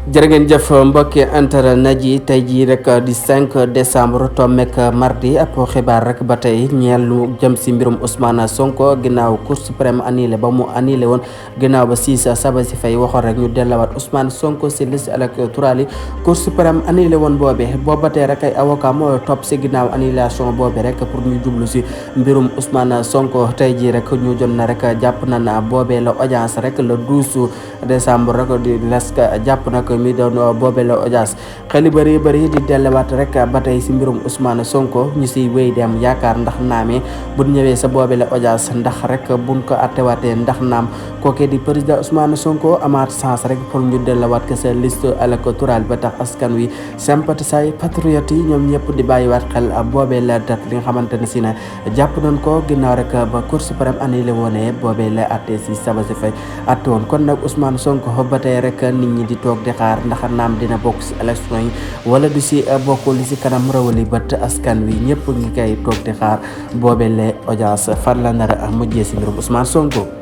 jërë ngeen jëf mbokki internet ji tey jii rek di 5 décembre tombeek mardi ab xibaar rek ba tey ñeel lu jëm si mbirum Ousmane Sonko ginnaaw Cour suprême annulé ba mu annulé woon ginnaaw ba 6 Sabassy Faye waxoon rek ñu delluwaat Ousmane Sonko si liste électorale yi Cour suprême annulé woon boobee booba tey rek ay avocat moo topp si ginnaaw annulation boobee rek pour ñu jublu si mbirum Ousmane Sonko tey jii rek ñu jot na rek jàpp na boobee la audience rek le 12 décembre rek di lesk jàpp na mi doon boobee la audience xel bëri di delluwaat rek ba tey si mbirum Ousmane Sonko ñu siy wéy dem yaakaar ndax naamee bu ñëwee sa boobee la audience ndax rek buñ ko attewaatee ndax naam kookee di président Ousmane Sonko amaat chance rek pour ñu delluwaat ke sa liste électorale ba tax askan wi sympathisant yi patriote yi ñoom ñëpp di bàyyiwaat xel boobee la date li nga xamante ne si ne jàpp nañ ko ginnaaw rek ba Cour suprême annulé woonee boobee la atte si Sabassy Faye atte woon kon nag Ousmane Sonko ba tey rek nit ñi di toog di xaar ndax naam dina bokk si élection yi wala du si bokk li si kanam rawali bët askan wi ñëpp ngi koy toog di xaar boobee la audience fan la nar a mujjee si mbirum Ousmane Sonko.